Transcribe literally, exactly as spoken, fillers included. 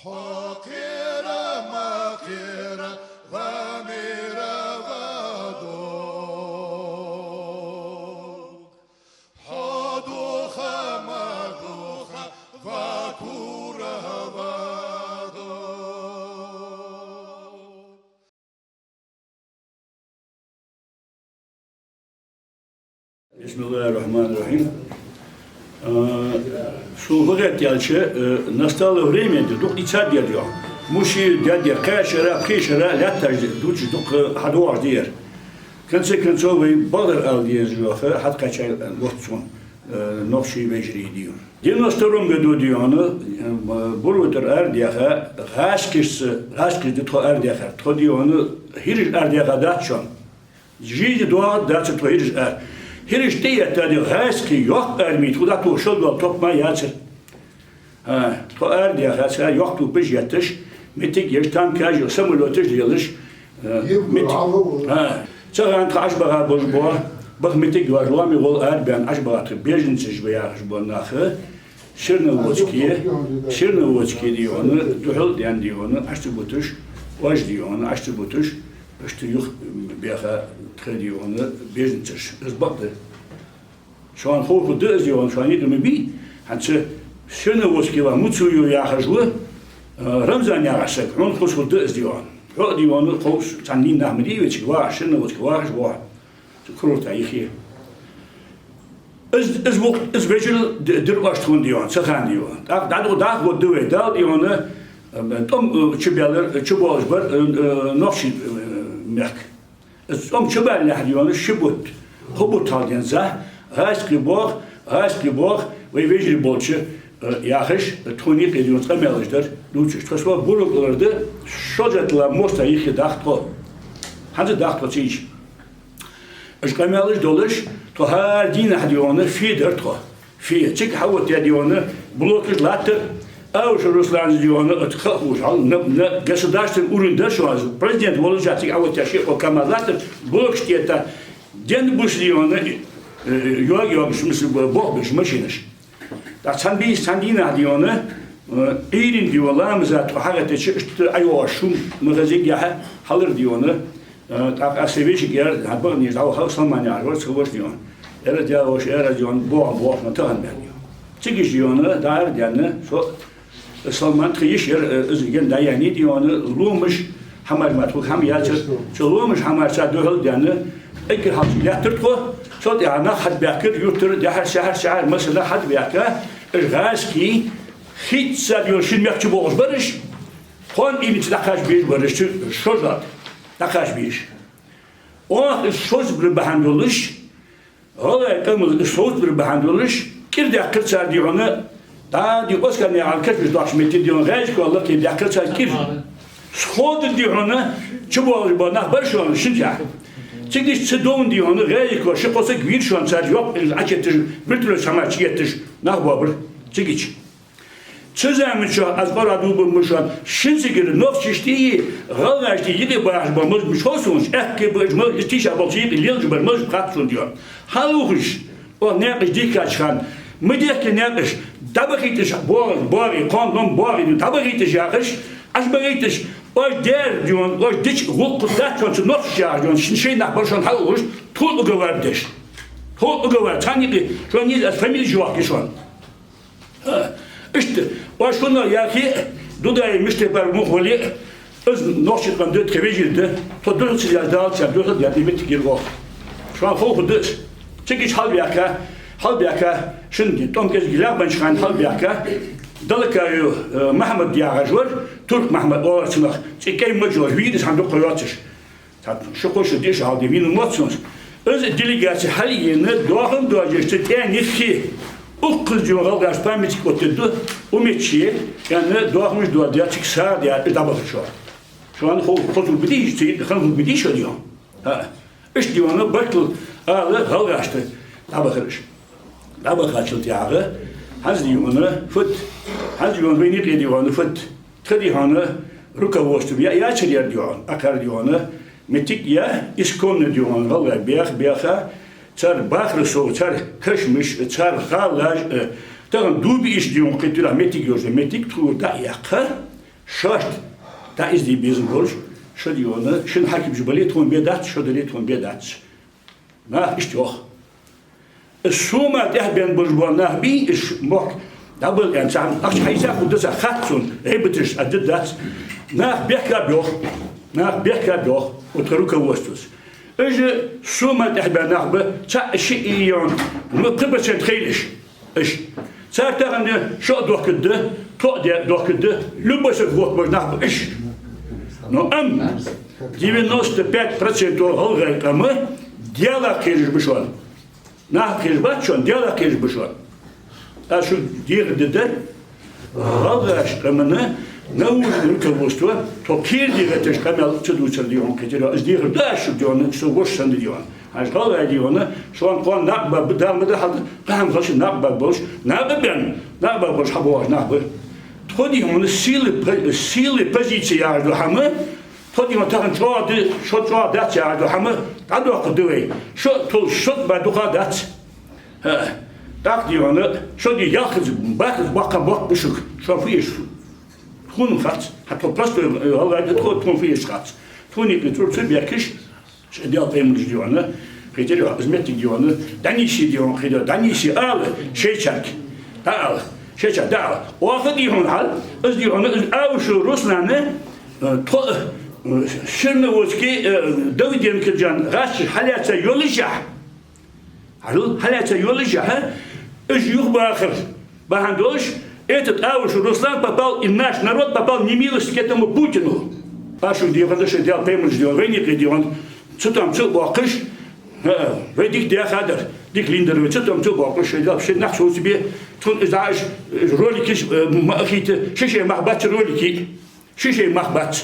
Хьо кхера ма кхера, ва мера ва дог. Хьо духа ма духа, ва кура ва дог. بسم الله الرحمن الرحيم. А, шул хӀу гӀеттаялча, э, настало время, дукха ийцадер йоах. Муши дедер, кхаь шера, пхи шера лаьтташ дувцаш дукха хьадоагӀаш дер. В конце концов, вай бакъдар ала деза йоах, хьакхаьча лоац сона, э, нохчий вежарий дий хьона. Девяносто втором году дий хьона, э, Буро тӀара арадаьха, гӀазкхашца, гӀазкхашца да тхо арадаьхар. Тхо дий хьона хӀираш арадаьха дац шоана. Жизни доагӀаргдацар тхо хӀираш ара. ХӀираш тӀаэтта дий гӀазкхий йоккха арми, тхо дӀатоха шел дола топ мара яцар. А, тхо арадаьха, цар йоккха топаш етташ, моттиг еш, танкаш еш, самолёташ лелаш, а, Еб мет-, гӀалгӀа. А, цу хана тха Ӏаш багӀа болаш бола, баха моттиг йоацаш, лоамий гӀолла арабаьнна Ӏаш багӀа тха беженцаш ба яхаш бола нах, Серноводске, Серноводске дий хьона, духьал а даьнна дий хьона, Ӏаш ца буташ, оаш дий хьона, Ӏаш ца буташ, иштта юха баьха тха дий хьона беженцаш. Из бакъда. Шоана ховргда из дий хьона, шоана юкъе ма бий. ХӀанз цу Серноводске ваха Муцуев яхаш ва, а, Рамзан яхаш саг, хьона хозаргда из дий хьона. Хьо а дий хьона, ховш, цхьан дийнахьа ма дий вай цига вахаш, Серноводске вахаш ва хьо. Цу курорта юхе. Из, из вокх, из вежарий д-, дир оаш тхона дий хьона, цу хана дий хьона. ТӀаккха дӀадув даха гӀоргда вай, Дала дий хьона, э, тӀом, э, чубаьлар, чубоалаш бар, э, э, нохчий, э, мехка. Из тӀом чубалалехь дий хьона, ши бутт, кхо бутт хьалденза, гӀазкхий боагӀа, гӀазкхий боагӀа, вай вежарий болча, э, яхаш, тхона юкъе дий хьона къамаьлаш дар, дувцаш. Тхо со Буро кӀалхара да, Шолжа-ТӀала моста юхе даха тхо. ХӀанз а даха тхо цига. Уж къамаьлаш долаш, тхо хӀара дийнахьа дий хьона фе дар тхо. Фе. Цига хьаоттадаь дий хьона блокаш латтар, Аушев Руслана дий хьона, оцу ха а ховш хьал, на, на государственный уровень дар шоана, президент волаш а цига хьаоттадаь ши-кхо КамАЗ латтар, блокаш тӀаэтта, денна буса дий хьона, э, йоаг-йоагаш, мисал, бо-, болх беш машинаш. ТӀаккха цхьан бийса, цхьан дийнахьа дий хьона, э, Ӏуйрийна дий хьона, ламаза тхо хьагӀеттача, иштта ӀойоагӀаш шун ма хезингехьа, хьалар дий хьона, э, тӀаккха аз са вешийга аьлар, хьа бакъ нийса дӀаваха, Салман яхаш вар, цхьа воша дий хьона. Аьлар, дий хьона, воша, аьлар дий хьона, боагӀа, боагӀа, ма тахан баьнна дий хьона. Цига иштта дий хьона, дӀаарадаьнна, со Салман тха йиша яр, э, из ген дӀаяьннай дий хьона, ломаш хӀамаш мара тхога хӀама яцар. Цу ломаш хӀамашца духьал а даьнна, эггара хьалха лаьттар тхо, цул тӀехьагӀа нах хьатӀабаьхкар, юртара, дехьара, сехьара, сехьара, массанахьа хьатӀабаьхка, уж гӀазкхий, хӀаьта цар дий хьона шин мехка чубоагӀаш бараш, кхоана Ӏуйрийна дӀакхача безаш бараш, цу Шолжа-ТӀа дӀакхача безаш. Оаха из совцабар бахьан долаш, гӀалгӀай къамал из совцабар бахьан долаш, кӀира даьккхар цар дий хьона, дӀа дий Оскар наькъа кашамаш доахкача метте дий хьона, гӀаьзий коа лакхе даьккхар цар кӀира. Схода дий хьона, чубоагӀаш бола нах бар шоана шин тӀехьа. Цига иштта цу довна дий хьона, гӀаьзий коа ши-кхо саг вийра шоана цар йоккха Ӏочуетташ, вертолёташ хӀамаш чуетташ нах боабар цига иштта. Цу заман чухь аз къорадувлаб шоана, шин цигара нохчашта а, гӀалгӀашта а юкъе бахаш бола мозмаш хов сона, аьхки баьж мозмаш, тийша болча юкъе лелаш бар мозмаш хатта сона дий хьона. Хьалухаш, оаха наькъаш дийхкача хана, ма дехке наькъаш, дӀабахийташ боагӀа, боагӀа, кхоана лом боагӀа, дӀабахийташ яхаш, Ӏаш багӀийташ, оаш дер дий хьона, оаш дича гӀулакх дац шоана цу нохчаша яхаш дий хьона, шин шоай нах бар шоана хьалухаш, тхона уговор деш. Тхона уговор, цхьанне юкъе, шоана нийса аз фамилеш йоахкий шоана. ХӀа, иштта, оаш хӀана яхе, Дудаев Миштепара мух вале, из нохчий къам да, тха вежарий да, тхо духьал ца даьлча, Дала цар духьал даьнна моттиг йир оаха. Шоана ховргда из. Цига иштта хьалбаьхка, хьалбаьхка, шин тӀом кӀезига лаьгӀбеннача хана хьалбаьхка, Далакаев, э, Махьмад яхаш вар, Турк Махьмад оалар цунах, цӀи кӀай ма йолаш, вийра из хӀама дукха йоацаш. Цхьа ши-кхо шу деш хьалде вийна моццанаш. Из делегаци хьалъена, доахан доажеш цу тӀа ниххе, укхаза дий хьона гӀалгӀашта памятник оттаду, у мичче, аьнна, доахамаш доаладаь, цига сагӀа даь, дӀабахар шоана. Шоана хов-, хоза хургбий, цига хана хургбий шо дий хьона. ХӀаа. Иштта дий хьона, баркал ала гӀалгӀашта, дӀабахар уж. ДӀабахачул тӀехьагӀа, хӀанз дий хьона фуд, хӀанз дий хьона вайна юкъе дий хьона фуд, тха дий хьона руководство я-, яцар яр дий хьона, акхар дий хьона, моттиг я исконно дий хьона, гӀалгӀай бех-, беха, цар бахара совгӀа, цар кашамаш, цар гӀалаш, э, тахан дув биъаш дий хьона, кхы тӀера моттиг йолаш, моттиг тхогара дӀа а яьккха, Шоашта дӀаэздий безам болаш, шо дий хьона, шун хьакимаш бале тхона бе дац, шо дале тхона бе дац. Наха иштта йоах. Из Сума тӀехьа баьнна болаш бола нах бий, уж мохк дӀабала аьнна, цхьа ахча хьайса хургда цар, хац сона, гӀийбаташ а дергдац. Нах бехк баьб йоах, нах бехк баьб йоах, вот руководствос. Уж Сума тӀехьа баьнна нах ба, цхьаъ, шиъ, ийон, ну, пхи процент хилаш. Уж. Цар тахан шо а дохкаргда, тхо а де-, дохкаргда, любой саг хӀотта божа нах ба уж. Но ам девяносто пять процентов гӀалгӀай къам Даьлах кхераш ба шоана. Наха кхераш бац шоана, Даьлах кхераш ба шоана. Аз шуга дехар дергдар, гӀалгӀашта къаман научное руководство, тхо кхераде гӀерташ къамаьл ца дувцар дий хьона, кхетаре, аз дехар ду аз шуга дий хьона, со воша санна дий хьона. Хьажа, гӀалгӀай дий хьона, шоана кхоана накъабаь ба, Дала ма дарра хьалда, къахьа хала ши накъабаь болаш, накъабаь, накъабаь болаш хьабоагӀаш нах ба. Тхо дий хьона сила по-, сила позиции яхаш дола хӀама, тхо дий хьона тахан чӀоагӀа да, шо чӀоагӀа дац яхаш дола хӀама дӀадоаккхаргда вай. Шо тхол шо ба дукха дац. ХӀа. ТӀаккха дий хьона, шо дий ялхаза, бархӀаза боккха боккха ба шуга. Шоана фу эш? Тхона хац. Хьа тхо простой, э, гӀалгӀай да тхо, тхона фу эш хац. Тхона юкъе цӀур ца бехкаш, шоай Даьла пайхамараш дий хьона, кхетаре, из моттиг дий хьона, дӀанийсъе дий хьона, кхетаре, дӀанийсъе ала шоайчарга. ДӀаала, шоайчарга дӀаала. Оаха дий хьона хьал, из дий хьона, из Аушев Руслан, э, тхо, э, Серноводский, э, Давыденко джан гӀазкхаша хьалаьца йоллашехь, хьал-, хьалаьца йоллашехь, уж юхабахар бахьан долаш, этот Аушев Руслан попал, и наш народ попал в немилость к этому Путину. Аз шуга дий хьона, шоай Даьла пайхамараш дий хьона, вайна юкъе дий хьона, цатоам ца боаккхаш, хӀа, вай дика даьхадар, дика лийннадар вай, цатоам ца боаккхаш, шоай Даьла, шоай нах совцабе, тхона из дӀа уж, уж роликаш, э, ма ахийта, ши-ши мах бац ролики. Ши-ши мах бац.